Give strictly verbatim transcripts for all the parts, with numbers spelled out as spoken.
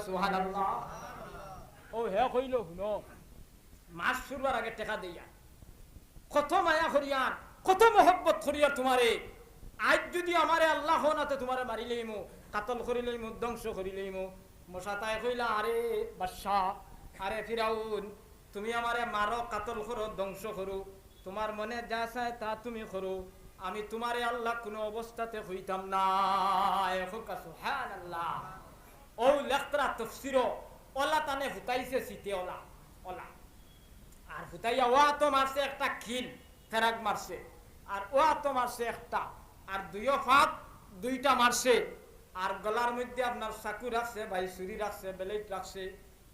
সুবহানাল্লাহ। ও হে কইল, হুনো, মাছ ছুড়বার আগে টেকা দেইয়া, কত মায়া করিয়ার, কত মহব্বত করিয়ার তুমারে। আইজ যুদি আমারে আল্লাহ কও না, তে তুমারে মারি লইমু, কাতল করি লইমু, ধ্বংস করি লইমু। মশাতায় কইলা, আরে বাদশা, আরে ফিরাউন, তুমি আমারে মারো, কাতল করো, ধ্বংস করো, তুমার মনে যা চায় তা তুমি করো, আমি তুমারে আল্লাহ কুনু অবস্থাতে কইতাম না। এ কউক্কা সুবহানাল্লাহ। অউ লেখতরা তফসিরো, অলা তানে হুতাইছে সিতে অলা, অলা। আর হুতাইয়া অউ আতো মারছে একটা খিল, ফেরাক মারছে। আর অউ আতো মারছে একটা, আর দুইও ফাত দুইটা মারছে। আর গলার মধ্যে আপনার চাকু রাখছে, ভাই ছুরি রাখছে, ব্লেড রাখছে।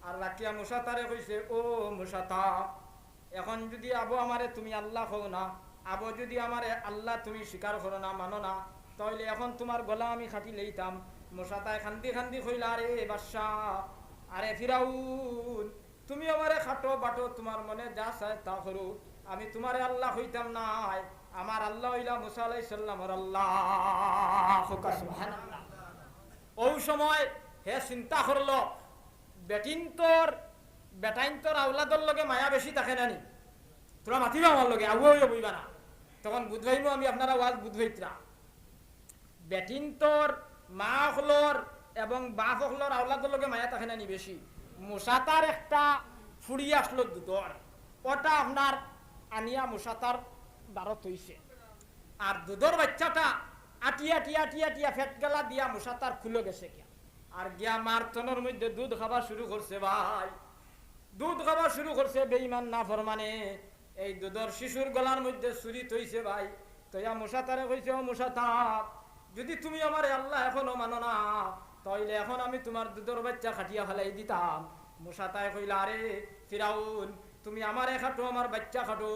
আর রাখিয়া মশাতারে কইছে, ও মশাতা, এখন যুদি আবো আমারে তুমি আল্লাহ কও না, আবো যুদি আমারে আল্লাহ তুমি স্বীকার করো না, মানো না, তাইলে এখন তুমার গলা আমি কাটি লইতাম। মশাতায় কান্দি কান্দি কইলা, আরে বাদশা, আরে ফিরাউন, তুমি আমারে কাটো বাটো, তুমার মনে যা চায় তা করো, আমি তুমারে আল্লাহ কইতাম নায়। আমার আল্লাহ অইলা মুসা আলাইহিস সালামর আল্লাহ। কউক্কা সুবহানাল্লাহ। অউ সময় হে চিন্তা করলো, বেটিন্তর, বেটাইন্তর আওলাদর লগে মায়া বেশি থাকে না নি? তুমরা মাতিবা আমার লগে, আগুয়া অইয়া বইবা না। তখন বুঝবাইমু আমি, আপনারা ওয়াজ বুঝবাইতরা। বেটিন্তর মা অকলর এবং বাপ অকলর আওলাদর লগে মায়া থাকে না নি বেশি? মশাতার একটা ফুড়ি আসলো দুধর, অটা আপনার আনিয়া মশাতার বারো থইছে। আর দুধর বাইচ্চাটা আটিয়া, আটিয়া, আটিয়া, আটিয়া ফেট গালা দিয়া মশাতার কুলো গেছে গিয়া। আর গিয়া মার থনর মধ্যে দুধ খাবা শুরু করছে ভাই। দুধ খাবা শুরু করছে বেঈমান নাফরমানে। এই দুধর শিশুর গলার মধ্যে ছুরি থইছে ভাই। থইয়া মশাতারে কইছে, ও মশাতা, যুদি তুমি আমারে আল্লাহ এখনো মানো না, তাইলে এখন আমি তুমার দুধর বাইচ্চা কাটিয়া ফালাই দিতাম। মশাতায় কইলা, আরে ফিরাউন, তুমি আমারে কাটো, আমার বাইচ্চা কাটো,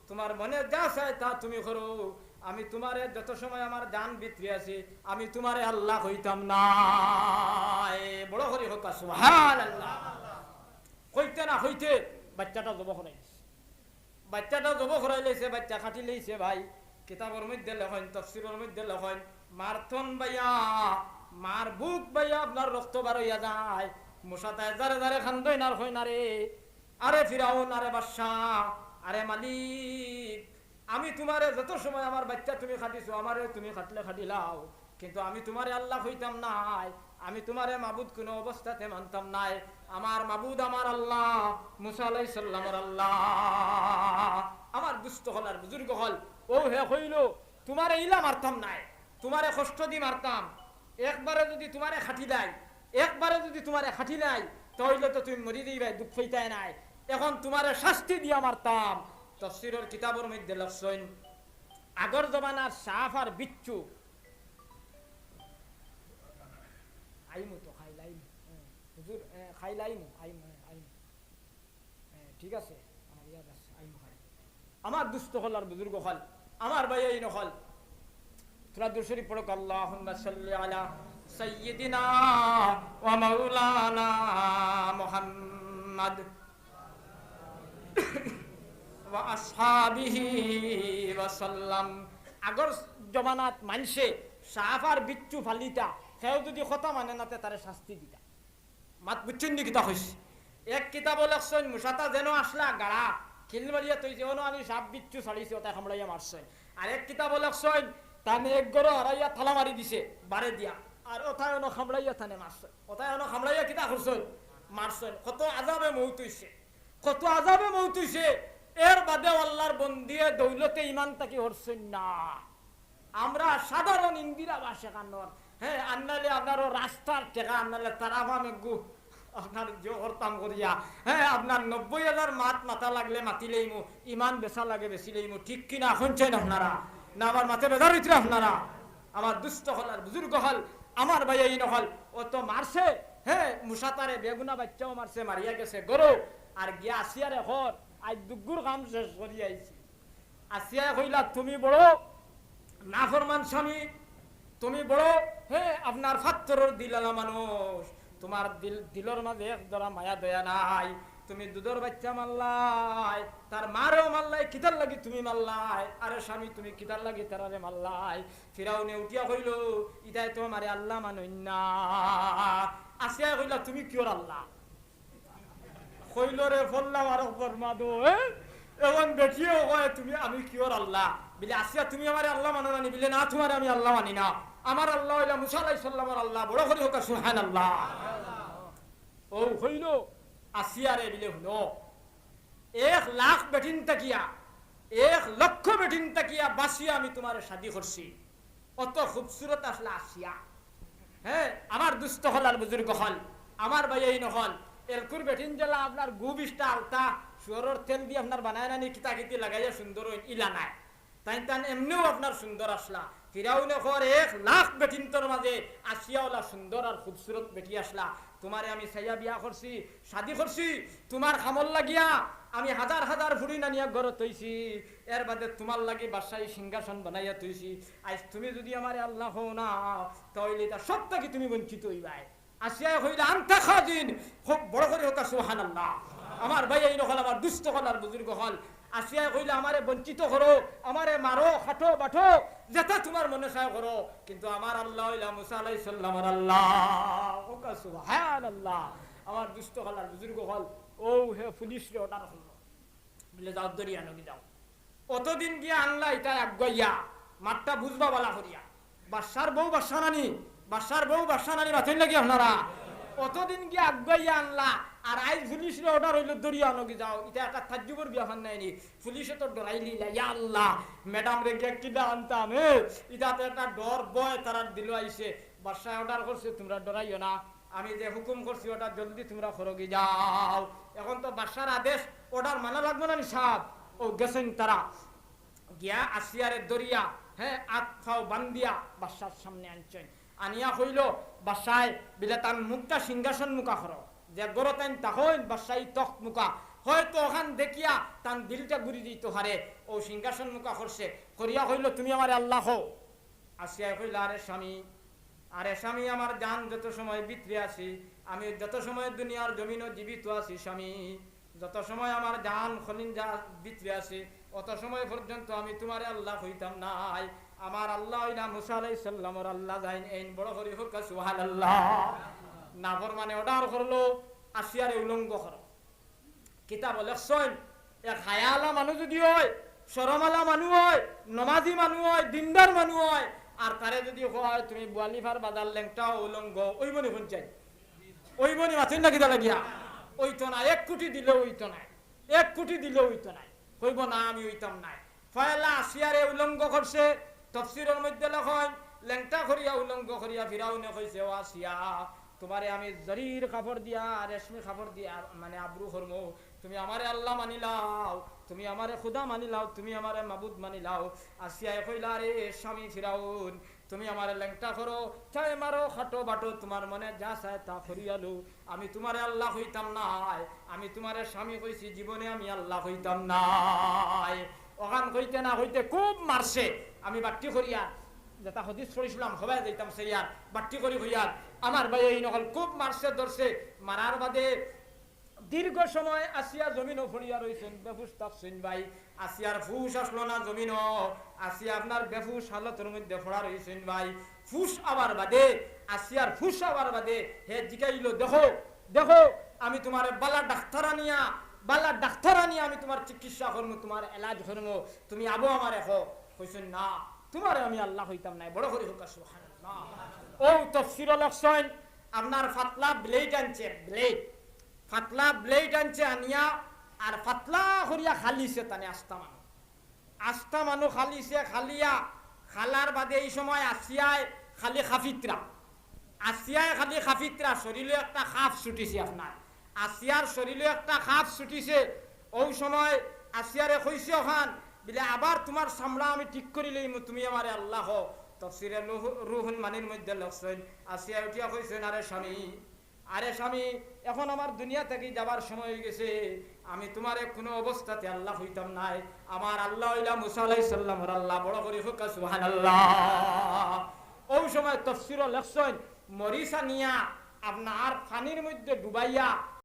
তুমার মনে যা চায় তা তুমি করো, আমি তুমারে যত সময় আমার জান ভিতরে আছে, আমি তুমারে আল্লাহ কইতাম না। এ বড় করি কউক্কা সুবহানাল্লাহ। কইতে না কইতে বাইচ্চাটা জবো করাই দিছে। বাইচ্চাটা জবো করাই লইছে, বাইচ্চা কাটি লইছে ভাই। কিতাবর মধ্যে লেখইন, তফসিরর মধ্যে লেখইন, মার থন বাইয়া, মার বুক বাইয়া আপনার রক্ত বার অইয়া যায়। মশাতায় জারে জারে কান্দইন আর কইন, আরে, আরে ফিরাউন, আরে বাদশা, আরে মালিক, আমি তুমারে যত সময় আমার বাইচ্চা তুমি কাটিছো, আমারে তুমি কাটলে কাটিলাও, কিন্তু আমি তুমারে আল্লাহ কইতাম নায়, আমি তুমারে মাবুদ কুনু অবস্থাতে মানতাম নায়। আমার মাবুদ আমার আল্লাহ, মুসা আলাইহিস সালামর আল্লাহ। আমার দুস্ত অকল আর বুজুর্গ অকল, অউ হে কইলো, তুমারে ইলা মারতাম নায়, তুমারে কষ্ট দি মারতাম। একবারে যুদি তুমারে কাটিলাই, একবারে যুদি তুমারে কাটিলাই, তাইলে তো তুমি মরি যাইবায়, দুখ পাইতায় নায়। এখন তুমারে শাস্তি দিয়া মারতাম। তফসিরর কিতাবর মধ্যে লেখছইন, আগর জমানার সাপ আর বিচ্ছু, আইমু তো, খাইল আইমু। হ্যাঁ, হুজুর, হ্যাঁ, খাইল আইমু, আইমু, হ্যাঁ, আইমু। হ্যাঁ, ঠিক আছে, আমার ইয়াদ আছে, আইমু খাইল। আমার দুস্ত অকল আর বুজুর্গ অকল, আমার ভাইয়াইন অকল, তুমরা দুরুদ শরিফ পড়উক্কা, আল্লাহুম্মা সাল্লি আলা সাইয়্যিদিনা ওয়া মাওলানা মুহাম্মদ ওয়া আসহাবিহি ওয়া সাল্লাম। আগর জমানাত মানষে সাপ আর বিচ্ছু ফালিতা, কেউ যুদি কথা মানে না, তে তারে শাস্তি দিতা। মাত বুঝছইন নি কিতা কইছি? এক কিতাবো লেখছইন, মশাতা যেন আসলা গাড়া, খিল মারিয়া থইছে, অনো আনি সাপ বিচ্ছু ছাড়িছে, অতায় কামড়াইয়া মারছইন। আর এক কিতাবো লেখছইন, তানে এক ঘরো হারাইয়া তালা মারি দিছে, বারে দিয়া। আর অতায় অনো কামড়াইয়া তানে মারছইন। অতায় অনো কামড়াইয়া কিতা করছইন? মারছইন। কত আজাবে মউত অইছে, কত আজাবে মউত অইছে। এর বাদেও আল্লার বন্দিয়ে দৌলতে ইমান থাকি হরছইন না। আমরা সাধারণ ইন্দিরা বাসে কানর, হ্যাঁ, আন্নালে আপনার অউ রাস্তার টেকা, আন্নালে তারা ফামে গু, আপনার যে করতাম করিয়া, হ্যাঁ, আপনার নব্বই হাজার মাত মাতা লাগলে মাতি লইমু, ইমান বেচা লাগে বেচি লইমু, ঠিক কি না? কইন চাইন আপনারা? না আমার মাতে বেজার অইতরা আপনারা? আমার দুস্ত অকল আর বুজুর্গ অকল, আমার ভাইয়াইন অকল, অউ তো মারছে, হ্যাঁ, মশাতারে বেগুনা বাইচ্চাও মারছে, মারিয়া গেছে ঘরো, আর গিয়া আসিয়ারে কর, আইজ দুগ্গুর কাম শেষ করি আইছি। আসিয়ায় কইলা, তুমি বড় নাফরমান স্বামী, তুমি বড়, হে, আপনার ফাত্তরর দিলআলা মানুষ, তুমার দিল, দিলর মাঝে এক জরা মায়া দয়া নাই। তুমি দুধর বাইচ্চা মারলায়, তার মারেও মারলায়, কিতার লাগি তুমি মারলায়? আরে স্বামী, তুমি কিতার লাগি তারারে মারলায়? ফিরাউনে উঠিয়া কইলো, ইতায় তো আমারে আল্লাহ মানইন না। আসিয়ায় কইলা, "তুমি কিওর আল্লাহ?" কইলো, "রে, ফল্লা মারো ফরমা দো, এ?" এখন বেটিয়েও কয়, "তুমি, আমি কিওর আল্লাহ?" বিলে, "আসিয়া, তুমি আমারে আল্লাহ মানো না নি?" বিলে, "না, তুমারে আমি আল্লাহ মানি না। আমার আল্লাহ অইলা মুসা আলাইহিস সালামর আল্লাহ।" বড় করি কউক্কা সুবহানাল্লাহ। ও কইলো, "আসিয়া রে," বিলে, "হুনো, এক লাখ বেটিন থাকিয়া, এক লক্ষ বেটিন থাকিয়া বাছিয়া আমি তুমারে শাদি করছি। অত খুবসুরত আছলা আসিয়া।" হে, আমার দুস্ত অকল আর বুজুর্গ অকল, আমার ভাইয়াইন অকল, এলকুর বেটিন যেলা আপনার গু বিশটা আলতা, শুয়রর তেল দি আপনার বানায় না নি, কিতা কিতি লাগাইয়া সুন্দর অইন, ইলা নায়। তাইন তান এমনেউ আপনার সুন্দর আছলা। ফিরাউনে কর, এক লাখ বেটিন্তর মাজে আসিয়া অলা সুন্দর আর খুবসুরত বেটি আছলা। তুমারে আমি চাইয়া বিয়া করছি, শাদি করছি, তুমার কামর লাগিয়া আমি হাজার হাজার ফুড়িন আনিয়া ঘরো থইছি। এর বাদে তুমার লাগি বাদশাহী সিংহাসন বানাইয়া থইছি। আইজ তুমি যুদি আমারে আল্লাহ কও না, তা অইলে ইতা সব থাকি তুমি বঞ্চিত অইবায়। আসিয়ায় কইলা, "আনতা খাজিন।" খুব বড় করি কউক্কা সুবহানাল্লাহ। আমার ভাইয়াইন অকল, আমার দুস্ত অকল আর বুজুর্গ অকল, আসিয়ায় কইলা, "আমারে বঞ্চিত করো, আমারে মারো, কাটো, বাটো, যেতা তুমার মনে চায় করো, কিন্তু আমার আল্লাহ অইলা মুসা আলাইহিস সালামর আল্লাহ।" কউক্কা সুবহানাল্লাহ। আমার দুস্ত অকল আর বুজুর্গ অকল, অউ হে পুলিশরে অর্ডার করলো, বিলে, "যাও, ধরিয়া আনোগি যাও।" অতদিন গিয়া আনলা, ইতা আগুয়াইয়া, মাতটা বুজবা বালা করিয়া। বাদশার বউ বাদশা নানি, বাদশার বউ বাদশা নানি, মাতইন লাগি আপনারা। অতদিন গিয়া আগুয়াইয়া আনলা, আর আইজ পুলিশরে অর্ডার অইলো, "ধরিয়া আনোগি যাও।" ইতা একটা তাজ্জুবর ব্যাপার নায় নি? পুলিশে তো ডরাইলিলা, "ইয়া আল্লাহ, ম্যাডামরে গিয়া কিলা আনতাম, এ?" ইতা তো একটা ডর ভয় তারার দিলো আইছে। বাদশায় অর্ডার করছে, "তুমরা ডরাইও না, আমি যে হুকুম করছি অটা জলদি তুমরা করোগি যাও।" এখন তো বাদশার আদেশ, অর্ডার মানা লাগবো না নি সাব? অউ গেছইন তারা, গিয়া আসিয়ারে ধরিয়া, হে, আত পাও বান্ধিয়া বাদশার সামনে আনছইন। আনিয়া কইলো, বাদশায় বিলে তান মুখটা সিংহাসন মুখা করো, যে ঘরো তাইন থাকইন বাদশাহী তখত মুখা, হয়তো অখান দেখিয়া তান দিলটা ঘুরি দিতো পারে। অউ সিংহাসন মুখা করছে, করিয়া কইলো, "তুমি আমারে আল্লাহ কও।" আসিয়ায় কইলা, "আরে স্বামী, আরে স্বামী, আমার জান যত সময় ভিতরে আছি, আমি যত সময় দুনিয়ার জমিনো জীবিত আছি স্বামী, যত সময় আমার জান কলিজা ভিতরে আছি, অত সময় পর্যন্ত আমি তুমারে আল্লাহ কইতাম নায়। আমার আল্লাহ অইলা মুসা আলাইহিস সালামর আল্লাহ।" যাইন এইন বড় করি কউক্কা সুবহানাল্লাহ। নাফরমানে অর্ডার করলো, আসিয়ারে উলঙ্গ করো। কিতাবো লেখছইন, এক হায়াআলা মানুষ যুদি অয়, শরমআলা মানুষ অয়, নমাজি মানুষ অয়, দিনদার মানুষ অয়, আর তারে যুদি কয়, "তুমি বুয়ালিফার বাজার লেংটা উলঙ্গ", অইবো নি পঞ্চায়েত? অইবো নি? মাতইন না কিতা লাগিয়া? অইতো না, এক কোটি দিলেও অইতো না, এক কোটি দিলেও অইতো না। কইবো, "না, আমি অইতাম নায়।" পয়লা আসিয়ারে উলঙ্গ করছে, তফসিরর মধ্যে লেখইন, লেংটা করিয়া উলঙ্গ করিয়া ফিরাউনে কইছে, "ও আসিয়া, তুমারে আমি জরির কাপড় দিয়া, রেশমি কাপড় দিয়া, মানে, আবরু করমু। তুমি আমারে আল্লাহ মানি লাও, তুমি আমারে খুদা মানি লাও, তুমি আমারে মাবুদ মানি লাও।" আসিয়ায় কইলা, "আরে স্বামী ফিরাউন, তুমি আমারে লেংটা করো, চাই মারো, খাটো বাটো, তুমার মনে যা চায় তা করিয়া লও। আমি তুমারে আল্লাহ কইতাম নায়, আমি তুমারে স্বামী কইছি, জীবনে আমি আল্লাহ কইতাম নায়।" অখান কইতে না কইতে খুব মারছে। আমি বাট্টি করিয়া যেটা হাদিস পড়ছিলাম, হবায় যাইতাম সেইয়ার, বাট্টি করি কইয়ার, আমার ভাইয়াইন অকল খুব মারছে, ধরছে, মারার বাদে দীর্ঘ সময় আসিয়া জমিনো পড়িয়া রইছইন, বেহুশ থাকছইন ভাই। আসিয়ার হুশ আসলো না জমিনো, আসিয়া আপনার বেহুশ হালতর মধ্যে পড়া রইছইন ভাই। হুশ আবার বাদে, আসিয়ার হুশ আবার বাদে হে জিকাইলো, "দেখো, দেখো, আমি তুমারে বালা ডাক্তার আনিয়া, বালা ডাক্তার আনিয়া আমি তুমার চিকিৎসা করমু, তুমার এলাজ করমু, তুমি আবো আমারে কও।" কইছইন, "না, তুমারে আমি আল্লাহ কইতাম নায়।" বড় করি কউক্কা সুবহানাল্লাহ। অউ তফসিরো লেখছইন, আপনার পাতলা ব্লেড আনছে, ব্লেড, পাতলা ব্লেড আনছে আনিয়া, আর পাতলা করিয়া খালিছে তানে আস্তা মানু। আস্তা মানু খালিছে, খালিয়া, খালার বাদে এই সময় আসিয়ায় খালি খাফিতরা। আসিয়ায় খালি খাফিতরা, শরীলো একটা খাফ ছুটিছে আপনার। আসিয়ার শরীলো একটা খাফ ছুটিছে। অউ সময় আসিয়ারে কইছে অখান, বিলে, "আবার তুমার চামড়া আমি ঠিক করি লইমু, তুমি আমারে আল্লাহ কও।" তফসিরে রুহ-, রুহুল মানির মধ্যে লেখছইন, আসিয়ায় উঠিয়া কইছইন, "আরে স্বামী, আরে স্বামী, এখন আমার দুনিয়া থাকি যাবার সময় অইগেছে, আমি তুমারে কুনু অবস্থাতে আল্লাহ কইতাম নায়। আমার আল্লাহ অইলা মুসা আলাইহিস সালামর আল্লাহ।" বড় করি কউক্কা সুবহানাল্লাহ। অউ সময় তফসিরো লেখছইন, মরিচ আনিয়া আপনার পানির মধ্যে ডুবাইয়া